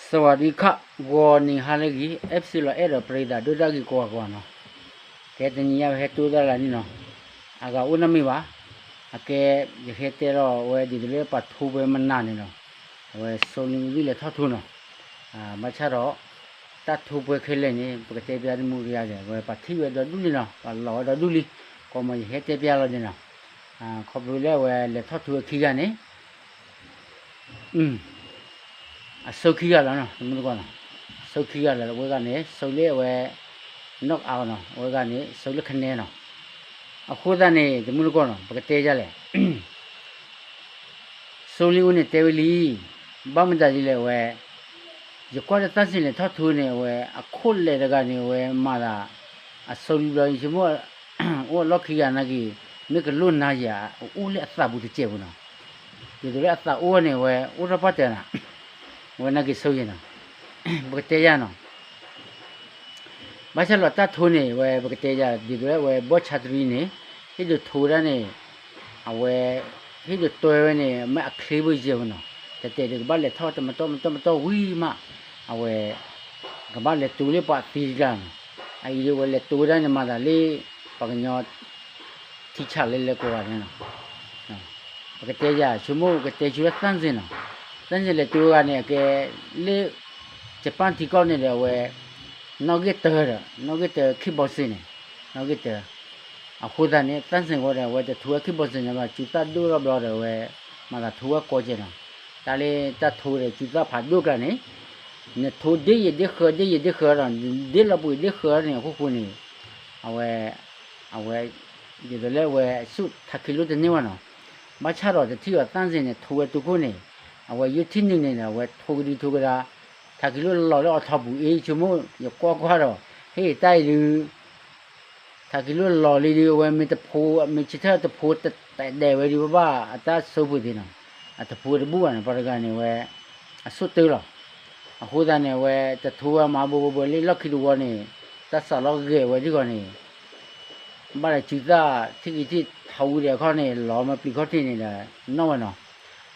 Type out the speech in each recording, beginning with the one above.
စဝၤဒံခး ဂီၤနံၤဟါလၢအဂ့ၤ အဲၣ်ပစံလီၤအဲၣ်ဒီးပရံသးဒိၣ်တၢ်ဂ့ၤကိးဂၤကိးဂၤနီၤ, ကဲတနံၤညါပဟဲတိၢ်တၢ်လၢနံၣ်နီၤ, အဂၤအိၣ်နီတမံၤဘၣ်, အကဲ ယဟဲတဲလီၤဝဲဒ်သိးလၢပှၤထိပှဲၤမနုၤန့ၣ်လီၤ, အဝဲစီၤလ့ၤအူဒုလဲၤထီၣ်ထိနီၤ, ဘၣ်ဆၣ်ဒီး တၢ်ထိပှဲၤခဲလၢာ်န့ၣ် ပကတဲပျးတမူတယါဒီး အဝဲပှၤထံၣ်ဝဲဒီဒူၣ်လံနီၤ, ပှၤလီၤဝဲဒီဒူၣ်လံ, ကိးမီၤယဟဲတဲပျးလီၤန့ၣ်နီၤ, ခီဖျိလၢအဝဲလဲၤထီၣ်ထိဝဲခံဂၤန့ၣ် အဆိခံဂၤလီၤနီၤ တမူတကိးနီၤ, ဆိခံဂၤလီၤ အဝဲဂၤန့ၣ် ဆိလၢအဝဲ နီၢ်ကအါနီၤ, အဝဲဂၤန့ၣ် ဆိလၢခနဲနီၤ, အဃိသတးန့ၣ် တမူတကိးနီၤ ပကတဲယၤလဲၣ်, စီၤလ့ၤအူန့ၣ်တဲဝဲလံ, ဘၣ်မတၤဒ်လဲၣ်အဝဲ, ယကွၢ်လၢသၣ်စ့ၣ်လဲၤထီၣ်ထိန့ၣ် အဝဲ အခိၣ်လဲၤတဂၤန့ၣ် အဝဲမၤသး အစီၤလ့ၤဘျီ ယဆိကမိၣ် အိၣ်အလီၢ်ခံဂၤနာ်က့ၤ, မ့ၢ်ကလိၣ်နၤယၤ အအိၣ်လၢအသးပူၤတစဲးပူၤနီၤ, ဒ်သိးလၢအသးအိၣ်ဝဲန့ၣ် အဝဲအိၣ်ထီၣ်ပၣ်တၢၢ်နီၤ, အဝဲနာ်က့ၤဆိယဲနီၤ, ပကတဲယၤနီၤ, ဘၣ်ဆၣ်လီၤတၢ်ထိန့ၣ် အဝဲပကတဲယၤ ဒ်သိးလၢအဝဲဘီၣ်ဆါတရံန့ၣ် ဟ့ၣ်ဒုးထိဝဲဒၣ်န့ၣ်, အဝဲ ဟ့ၣ်ဒုးတွဲဝဲန့ၣ် မ့ၢ်အချ့ဖိယဲၢ်ဝဲနီၤ, တတဲဒုးကဘၣ်လဲၤထီၣ်တမတီၢ်မတီၢ်မတီၢ်ဝံၤမး, အဝဲ ကဘၣ်လဲၤတုၤလၢပှၤသံတကျါနီၤ, အအံၤဒုးဝဲလဲၤတုၤဝဲဒၣ်န့ၣ် မၤသးလၢ ပှၤကညီ ထံဆးလဲၤလဲၤကိးဂၤန့ၣ်နီၤ, ပကတဲယၤ ဆိကမိၣ်ကတဲဆူလၢသၣ်စ့ၣ်နီၤ, သၣ်စ့ၣ်လဲၤတုၤဝဲဂၤန့ၣ် အကဲ လၢ ယပၣ်ထံကီၢ်န့ၣ်ဒီးအဝဲ နီၣ်ဂံၢ်တၢဒီး နီၣ်ဂံၢ်တၢ kickboxing န့ၣ်, နီၣ်ဂံၢ်တၢ, အဃိသတးန့ၣ် သၣ်စ့ၣ်ဃီဒီး အဝဲတထိဝဲ kickboxing န့ၣ်ဘၣ် စုသၣ်ဒိၣ်ထီၣ်ဘျီဒီးအဝဲ မၤသးထိဝဲကိးကဲနီၤ, တၢ်လၢတၢ်ထိဒီးစုသၣ်ဖးဒိၣ်ကျါန့ၣ်, နထိဒ့ယံၤဒ့ဃၢ ဒ့ယံၤဒ့ဃၢဒီး ဒ့လီၤပှ့ၤဒ့ဃၢန့ၣ် အခိၣ်ဃိန့ၣ်, အဝဲ အဝဲ ဒ်သိးလၢအဝဲဆူၣ်ထးခံလိၣ်တန့ၢ်ဝဲနီၤ, ဘၣ်ဆၣ်ဒီးတထံၣ်အီၤသၣ်စ့ၣ်န့ၣ် ထိဝဲတုၤခိၣ်န့ၣ်, အဝဲယိထံၣ်နုာ်န့ၣ်ဒီး အဝဲထိကဒံထိကဒါ, ထးခံလိၣ်လီၤလၢအီၤထီပူၤအ့ ဆိကမိၣ် ယကွၢ်ကွၢ်ဒီး ဟ့ၣ်တၢ်အံၤဒုး ထးခံလိၣ်လီၤလံဒုး အဝဲမ့ၢ်တဖိ မ့ၢ်ဆၢထၢၣ်တဖိတတဲဝဲဒုးဘၣ်ဘၣ် အတၢ်ဆိဖိသ့နီၤ, အတဖိတဘူၣ်ဘၣ်န့ၣ် ပှၤတဂၤန့ၣ်ဝဲ အဆိၣ်တၢ်လီၤ, အဃိသတးန့ၣ် အဝဲတထိဝဲမၤဘိဘိဘိလၢလီၢ်ခံတဝီန့ၣ်, တၢ်စးလီၤဂဲၤဝဲဒ်ဂီၤန့ၣ် ဘၣ်ဒီးစုသၣ်ထံၣ်ကံထံၣ်ထီဝံၤဒီးအခီန့ၣ် လီၤမၤပျံၤခီၣ်ထံးန့ၣ်ဒီး နီၣ်ဝဲနီၤ,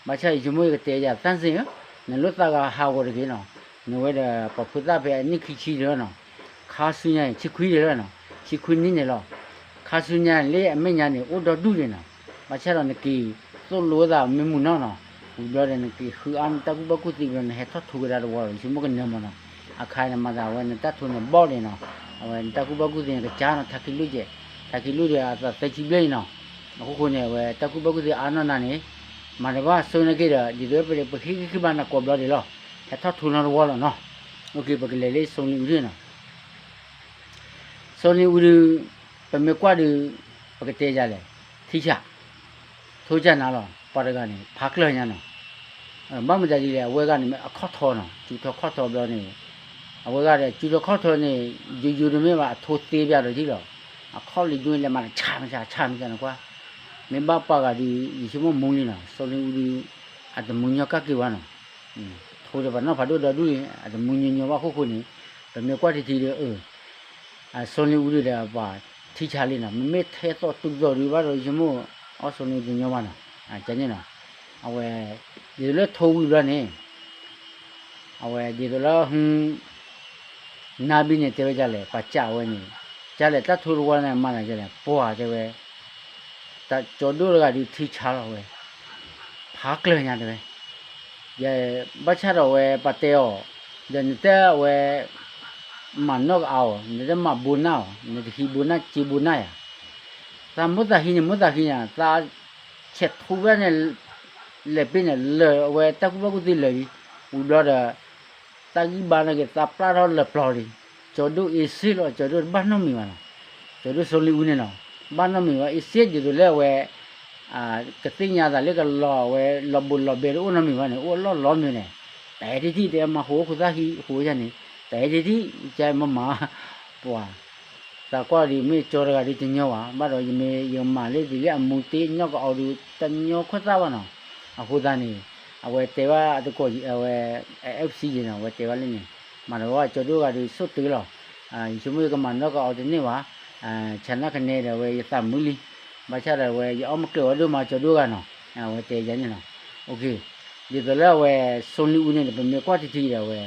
ဘၣ်ဆၣ်ယဆိကမိၣ်ယကတဲယၤသၣ်စ့ၣ်ဧၢ, နလိၣ်သးဂၤဟးဂီၤတဂ့ၤနီၤ, နဝဲဒီးပှၤဖိသၣ်ဖဲအနံၣ်ခံဆံတလီၤနီၤ, ခါဆူညါအံၤ ဆံခွံတလီၤနီၤ, ဆံခွံနံၣ်န့ၣ်လီၤ, ခါဆူညါလၢအမဲာ်ညါန့ၣ် အိၣ်ဒီဒူၣ်န့ၣ်နီၤ, ဘၣ်ဆၣ်ဒီးနက့ၤသိၣ်လိသးမ့ၢ်မုာ်နီၢ်နီၤ, ဝံၤဘျီဒီးနက့ၤဃုအါနတၢ်ကူၣ်ဘၣ်ကူၣ်သ့ဘျီ နဟဲထီၣ်ထိကဒါတဝီဒီး ယဆိကမိၣ်ကနၢၤမးနီၤ, အခါန့ၣ်မၤသးဝဲနတၢ်ထိန့ၣ်ဘီၣ်န့ၣ်နီၤ, အဝဲနတၢ်ကူၣ်ဘၣ်ကူၣ်သ့န့ၣ်ကစၢ်နီၤ ထးခံလိၣ်ကဲး, ထးခံလိၣ်ဒီးအသးသၢဆံဘျဲၣ်အံၤနီၤ, အခိၣ်ဃိန့ၣ် အဝဲတၢ်ကူၣ်ဘၣ်ကူၣ်သ့အါနီၢ်နၤန့ၣ်, မၤတဘၣ်ဆိနာ်က့ဒီး ဒ်သိးပပဃ့က့ၤဃ့ဘၣ်နၤကိးဘျီဒံးလီၤ, ဟဲထီၣ်ထိနီတဝီလီၤနီၤ, ပကလဲၤလၢစီၤလ့ၤအူဒုနီၤ စီၤလ့ၤအူဒု, ပမ့ၢ်ကွၢ်ဒုး, ပကတဲယၤလဲၣ်, ထံဆး, ထိကနၤလီၤ ပှၤတဂၤန့ၣ် ဖးကျၢၢ်ညါနီၤ, ဘၣ်မတၤဒ်လဲၣ် အဝဲဂၤန့ၣ်မ့ၢ်အခီၣ်ထီနီၤ စုထီခီၣ်ထီဘျီန့ၣ်, အဝဲဂၤဒီးစုထီခီၣ်ထီန့ၣ်, ယိယိတမ့ၢ်ဘၣ် အထိသ့ပျးဒီးထံၣ်လီၤ, အခီၣ်လံၤဒိလဲၤမၤတဆးမဆးဆးမဆးနကွၢ်, မ့ၢ်ဘၣ်ပှၤဂၤဒုး ယဆိကမိၣ်မူလံနီၤ စီၤလ့ၤအူဒု, အတမူညီကၣ်က့ၤဝဲနီၤ ထိဒီးပှၤနီၢ်ဖးဒိၣ်ဒီဒူၣ်န့ၣ် အတမူညီညီဘၣ်အခိၣ်ဃိန့ၣ်, ပမ့ၢ်ကွၢ်ထံထံဒီး, စီၤလ့ၤအူဒုဒီးပှၤထံဆးလံနီၤ မ့မ့ၢ်ထဲသိးတုၤသိးဒုးဘၣ်ဒီးယဆိကမိၣ်, အီစီၤလ့ၤအူဒုတညီဘၣ်နီၤ, ကန့ၣ်နီၤ, အဝဲ, ဒ်သိးလၢထိဝံၤဘျီန့ၣ် အဝဲဒ်သိးလၢဟု, နါဘံန့ၣ်တဲဝဲဒ်လဲၣ် ပှၤကးဝဲန့ၣ်, ကလဲၣ်တၢ်ထိတဝီန့ၣ်မၤနၤကလဲၣ် ပှၤတဲဝဲ, တၢ်ကၠီဒိၣ်တဂၤဒုးထံဆါလီၤဝဲ, ဖးကျၢၢ်ညါတဲဝဲ, ယဘၣ်ဆၣ်ဒီးဝဲပှၤတဲအီၤ, ဒီးနတဲအဝဲ, မၤနီၢ်ကအါအီၤ နတမၤဘိးနၢ်အီၤ နတဟံးဘိးနၢ်စ့ဘိးနၢ်ယၤ, သးမိၣ်သးဟံးန့ၣ် မိၣ်သးဟံးန့ၣ် သးဆဲးထူဝဲန့ၣ် လဲၤပ့ၤန့ၣ် လၢာ်အဝဲတၢ်ကူၣ်ဘၣ်ကူၣ်သ့လၢာ်လံ, ဝံၤဘျီဒီး, တၢ်ဂံၢ်ဘါန့ၣ်က့ၤ သးပျၢ်ထီၣ်လၢာ်ပျီလံ, ကၠီဒိၣ်အ့စ့လီၤ ကၠီဒိၣ်တဘၣ်နီတမံၤဘၣ်နီၤ, ကၠီဒိၣ်စီၤလ့ၤအူန့ၣ်နီၤ, ဘၣ်နီတမံၤဘၣ် အ့စ့ဒ်သိးလၢအဝဲ ကသ့ၣ်ညါသးလၢကလီၤဝဲလီၤဘိးလီၤဘဲတအိၣ်နီတမံၤဘၣ်န့ၣ် အိၣ်အလီၢ်လီၤမ့ၢ်န့ၣ်, တအဲၣ်ဒိးထံၣ်တဲမၤဟိအခိၣ်သၣ်ဟံးအဃိယၤန့ၣ်, တအဲၣ်ဒိးထံၣ် ကမၤမၤ, ပှၤ, သးကွၢ်ဒ်မ့ၢ်ကၠီတဂၤဒုးတညီဘၣ် ဘၣ်ဒီးယမ့ၢ်ယကမၤလၢဒ်လၢအမူတ့ၢ်ညီကအီၤဒုး တညီခိၣ်သၣ်ဘၣ်နီၤ, အဃိသတးန့ၣ်, အဝဲတဲဘၣ်အတကိးအဝဲ, အဲၣ်ပစံယဲနီၤ အဝဲတဲဘၣ်လၢန့ၣ်, မၤတဝီကၠီဒိၣ်ဂၤဒုးဆိၣ်တုၤလီၤ, ယဆိကမိၣ်ယကမၤနီၢ်ကအီၤတန့ၢ်ဘၣ်, ဆါနၢ်ကနဲဒီးအဝဲယသးမုာ်လံ, ဘၣ်ဆၣ်ဒီးအဝဲယအီၣ်မ့ၢ်ကျၢၤဝဲဒိၣ်မးကၠီဒိၣ်ဂၤနီၤ, အဝဲတဲယၤန့ၣ်နီၤ, ဒ်သိးလၢအဝဲ, စီၤလ့ၤအူန့ၣ်ဒီးပမ့ၢ်ကွၢ်ထံထံဒီးအဝဲ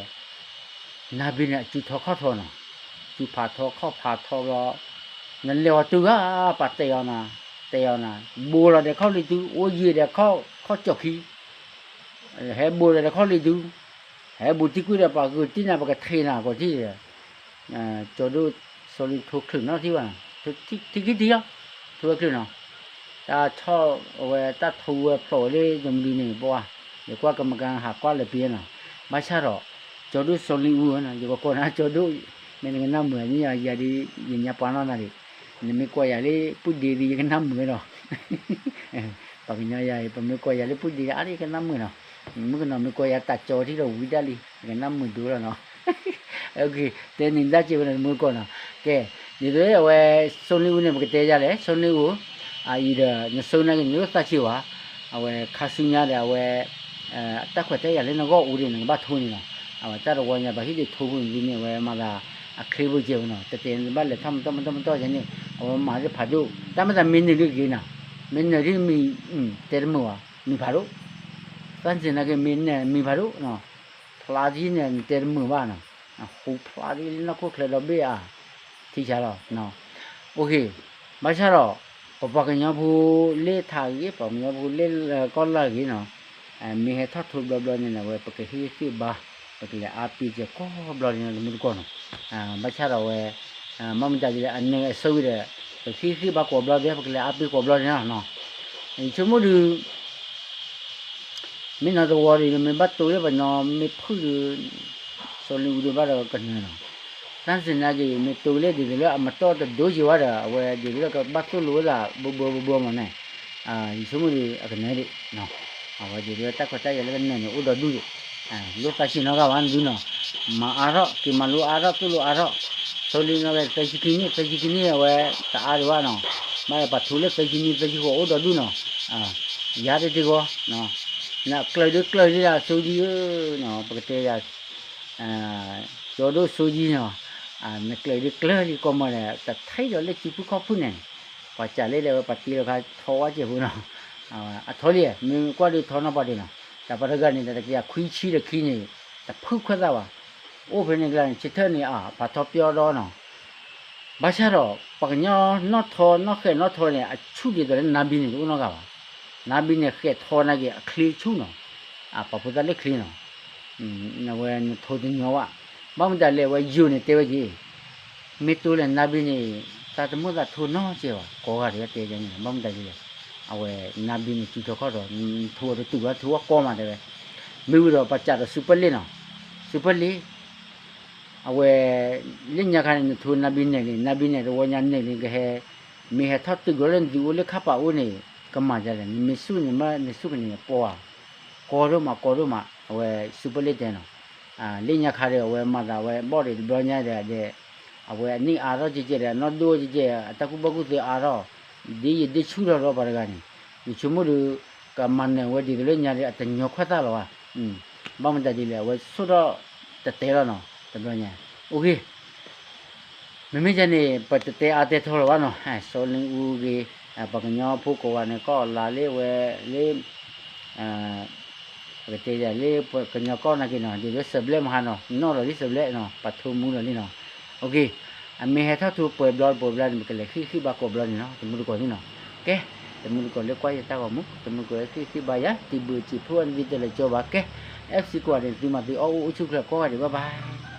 နါဘ့န့ၣ် အစူၤထီခီၣ်ထီနီၤ, စူၤဖးထီခီၣ်ဖးထီဘျီ, နလဲၤအီၤတုၤဂၤ ပှၤတဲအီၤနၤ, တဲအီၤနၤ, ဘိလီၤဒီးခီၣ်လံၤတုၤ အိၣ်ယံာ်ဒီးခီၣ်ကၠီၣ်ခံ, ဟဲဘိလီၤဒီးခီၣ်လံၤတုၤ, ဟဲဘူးတံၢ်ကွံာ်ဒီးပှၤဂုာ်တံၢ်နၤ ပကထံၣ်နၤကီးထံၣ်ဒီး ကၠီၤဒိၣ်စီၤလ့ၤထူချုးနီတထံၣ်ဘၣ်နီၤ, ထံခံထံလီၤ, ထူဝဲချုးနီၤ, တၢ်ထီၣ်အဝဲတၢ်ထူဝဲဖျိးဝဲလၢယမုၢ်ဒုန့ၣ် ပှၤ, ယကွၢ်ကမကၤဟးကွၢ်လၢပံနီၤ, ဘၣ်ဆၣ်ဒီး, ကၠီၤဒိၣ်စီၤလ့ၤအူနီၤ ယကကိးနၤကၠီၤဒိၣ်, မ့ၢ်နကနၣ်မုာ်န့ၣ်ယၤဒ် ယညါပှၤနီၢ်နၤဒံး, နမ့ၢ်ကိးယၤလၢပုၢ်ဒ့ဒ်ယကနၣ်မုာ်ဒီး, ပှၤကညီယၤအံၤ ပမ့ၢ်ကိးယၤလၢပုၢ်ဒ့အါဒ်ယကနၣ်မုာ်နီၤ, မုၣ်ကနီၤမ့ၢ်ကိးယၤတၢ်ကၠီထံဒီးဝံၤဒၣ်လံ, ယကနၣ်မုာ်ဒိၣ်လီၤနီၤ တဲနံၤဒၣ်စ့ၢ်ဝဲန့ၣ် တမူတကိးနီၤ, ကဲ, ဒ်သိးအဝဲ, စီၤလ့ၤအူန့ၣ် ပကတဲယၤလဲၣ် စီၤလ့ၤအူ, အအံၤဒီး နစိနာ်က့ၤနလိၣ်သးဆံးဝဲ, အဝဲခါဆူညါဒီးအဝဲ, တၢ်ခွဲးတၢ်ယာ်လၢနဂီၢ်အူဒံး နကဘၣ်ထိန့ၣ်လီၤ, အဝဲတၢ်တဝီညါ ပှၤဟံၣ်ဒံးထိဖိန့ၣ် အဝဲမၤသး, အချ့ဖိကဲဝဲနီၤ တတဲန့ၣ် ဘၣ်လဲၤထီၣ်မတီၢ်မတီၢ်မတီၢ်ယဲန့ၣ် အဝဲမၤဒ်ဖးဒိၣ် တၢ်မ့ၢ်သးမ့ၢ်နုာ်ဒ်ဂ့ၤနီၤ, မ့ၢ်နုာ်ဒ်မံၤ, တဲတမုာ်ဘၣ်, မံၤဖးဒိၣ်, သးစ့ၢ်နာ်က့ၤမ့ၢ်နုာ်မံၤဖးဒိၣ်နီၤ, ဖျါဒ်န့ၣ် နတဲတမုာ်ဘၣ်နီၤ, ဟူဖျါဒ်လၢနီၢ်ခိၣ်ချၢဒီဘ့ၣ်ဧါ, ထံဆါလီၤ, အိၣ်ခ့, ဘၣ်ဆၣ်ဒီး, ပပှၤကညီဖိလၢထးဂ့ၤ ပှၤကညီဖိလၢကီၢ်လၢ်ဂ့ၤနီၤ, မ့ၢ်ဟဲထီၣ်ထိဘျီဘျီန့ၣ် အဝဲပကဟ့ၣ်ဂံၢ်ဟ့ၣ်ဘါ, ပကလဲၤအါပ့ၤစဲၤကိးဘျီန့ၣ် တမူတကိးနီၤ, ဘၣ်ဆၣ်ဒီးအဝဲ, ဘၣ်မတၤဒ်လဲၣ် အနၢၤအဆိဝံၤဒီး, ပကဟ့ၣ်ဂံၢ်ဟ့ၣ်ဘါကိးဘျီဒဲး ပကလဲၤအါပ့ၤကိးဘျီန့ၣ်လီၤ, ယဆိကမိၣ်ဒုး မ့ၢ်နီတဝီဒီး မ့ၢ်ဘၣ်တိၢ်လၢပှၤကညီမ့ၢ်ဖုၣ်ဒီး, စီၤလ့ၤအူဒံးဘၣ်ဒီးကနၢၤနီၤ, သးစ့ၢ်နာ်က့ၤ မ့ၢ်တိၢ်လၢဒ်သိးလၢအမတီၢ်တဒိက့ၤဝဲဒီး အဝဲဒ်သိးလၢကဘၣ်သိၣ်လိဝဲဒၣ်ဘိဘိဘိဘိမးန့ၣ်, ယဆိကမိၣ်ဒီးအကနၢၤဒံး, အဝဲဒ်သိးလၢတၢ်ခွဲးတၢ်ယာ်လၢကနၢၤန့ၣ် အိၣ်ဒီးဒူၣ်ဒံး, လိၣ်သးဆံးနီတဂၤဘၣ်နဒုနီၤ, မၤအါထီၣ် က့ၤမၤလိအါထီၣ်သိၣ်လိအါထီၣ်, စီၤလ့ၤအူန့ၣ် သၢဆံခံနံၣ် သၢဆံခံနံၣ်အဝဲ, တအါဒံးဘၣ်နီၤ, ဘၣ်ပှၤထူလၢသၢဆံနံၣ်သၢဆံဃိးအိၣ်ဒီးဒူၣ်နီၤ, ယၤတ့ၢ်တ့ၢ်ဂီၤ, နကျၢၤဒ်ကျၢၤဒ်ဒၣ် စိကံဧၢ, ပကတဲယၤ, ကၠီဒိၣ်စိကံနီၤ, နကျၢၤဒ်ကျၢၤလံ ကီၢ်မီၤန့ၣ် တထံၣ်ဒီးလၢစုဖုခီၣ်ဖုၣ်န့ၣ်, ပှၤစးလၢဒၣ်ဝဲပှၤတ့လီၤခါထီဝဲစဲးဖိနီၤ, အထီလံ, မ့ၢ်ကွၢ်ဒ်ထီနီၢ်ပှၤဒံးနီၤ, တၢ်ပှၤတဂၤန့ၣ် တကယၤခွံဆံဒီးခံန့ၣ်, တဖုခွဲးသးဘၣ်, အိၣ်ဖဲန့ၣ်ကျါန့ၣ် ဆၢထၢၣ်န့ၣ် အဖးထီပျီဒီနီၤ ဘၣ်ဆၣ်ဒီး ပှၤကညီနီၣ်ထီနီၣ်ဃဲးနီၣ်ထီန့ၣ် အဆူၣ်ဒ်သိးလၢနါဘံန့ၣ် တအိၣ်နီတဂၤဘၣ်. နါဘံန့ၣ် ဃဲးထီနာ်က့ၤအချ့ဆူၣ်နီၤ, ပာ်ဖိသၣ်လၢချ့နီၤ, အဝဲနထိတညီဘၣ်. ဘၣ်မတၤလဲၣ် အဝဲယိာ်န့ၣ်တဲဝဲက့ၤ, မ့ၢ်တိၢ်လဲၣ်နါဘံန့ၣ် တၢ်တမိၣ်သးထိနီတစဲးဘၣ်, ကိးဂၤဒဲးတဲယဲန့ၣ် ဘၣ်မတၤဒ်လဲၣ်, အဝဲနါဘံန့ၣ် စုထီခီၣ်ထီ နထိအီၤတတုာ်ဘၣ် ထိအီၤကီမးတဲဝဲ. မ့ၢ်ဝံၤဒီးပှၤစးဒီးစူပၢၢ်လ့ၣ်နီၤ, စူပၢၢ်လ့ၣ် အဝဲ လၢညါခါန့ၣ် နထိနါဘံနဲၣ်န့ၣ် နါဘံနဲၣ်တဝီညါနဲၣ်န့ၣ် ကဟဲ မ့ၢ်ဟဲထီၣ်တုၤကီလၢနသုအိၣ်လၢခါပာ်အိၣ်န့ၣ် ကမၤဒ်လဲၣ် နမ့ၢ်ဆူၣ်န့ၣ်မ့ၢ် နဆူၣ်ကန့ၣ်ပှၤ ကီဒိၣ်မး ကီဒိၣ်မး အဝဲစူပၢၢ်လ့ၣ်တဲနီၤ. လၢညါခါဒီး အဝဲမၤသးဝဲဘီၣ်ဒံးတဘျီညါဒီး အဝဲအနံၣ်အါထီၣ်ကဲကဲဒီး အနီၢ်ဒိၣ်ကဲကဲ အတၢ်ကူၣ်ဘၣ်ကူၣ်သ့အါထီၣ် ဒ်ယဒ့ဆူၣ်ထီၣ်ဒီးပှၤတဂၤန့ၣ် ယဆိကမိၣ်ဒီး ကမၤနၢၤဝဲဒ်သိးလၢညါဒီး အတညီခွဲးသၣ်လီၤဘၣ်. ဘၣ်မတၤဒ်လဲၣ် အဝဲဆိၣ်ထီၣ်တတဲလီၤနီၤ တဘျီညါ. အိၣ်ဂ့ၤ မ့မ့ၢ်ယဲန့ၣ် ပတတဲအါတဲထီလီၤဘၣ်နီၤ စီၤလ့ၣ်အူဂ့ၤ ပှၤကညီဖိကိးဂၤန့ၣ် ကီၢ်အလၤလၢဝဲလၢ ပကတဲယၤလၢပှၤကညီကီၢ်နာ်က့ၤနီၤ ဒ်သိးစၢၤဘျဲၣ်မဟါနီၤ နီၣ်လီၤလံစၢၤဘျဲၣ်နီၤ ပှၤထိမူလီၤလံနီၤ. အမ့ၢ်ဟဲထီၣ်ထူပှဲၤဘျီပှဲၤဘျီန့ၣ် ပကလဲၤဃ့ၣ်ဃ့ၣ်ဘါကိးဘျီန့ၣ်နီၤ တမူတကိးန့ၣ်နီၤ. ကဲ တမူတကိးလၢကွၢ်ယတၢ်ဂီၤမူ တမူတကိးလၢဃ့ၣ်ဃ့ၣ်ဘါယၤ တံၤဘုးစံးဖုအနသံတလၢာ်ကၠီဘၣ်ကဲ FC ကွၢ်န့ၣ် သုမၤသုအီၣ်အိၣ်အိၣ်ဆူၣ်ချၢကိးဂၤဒဲး bye bye.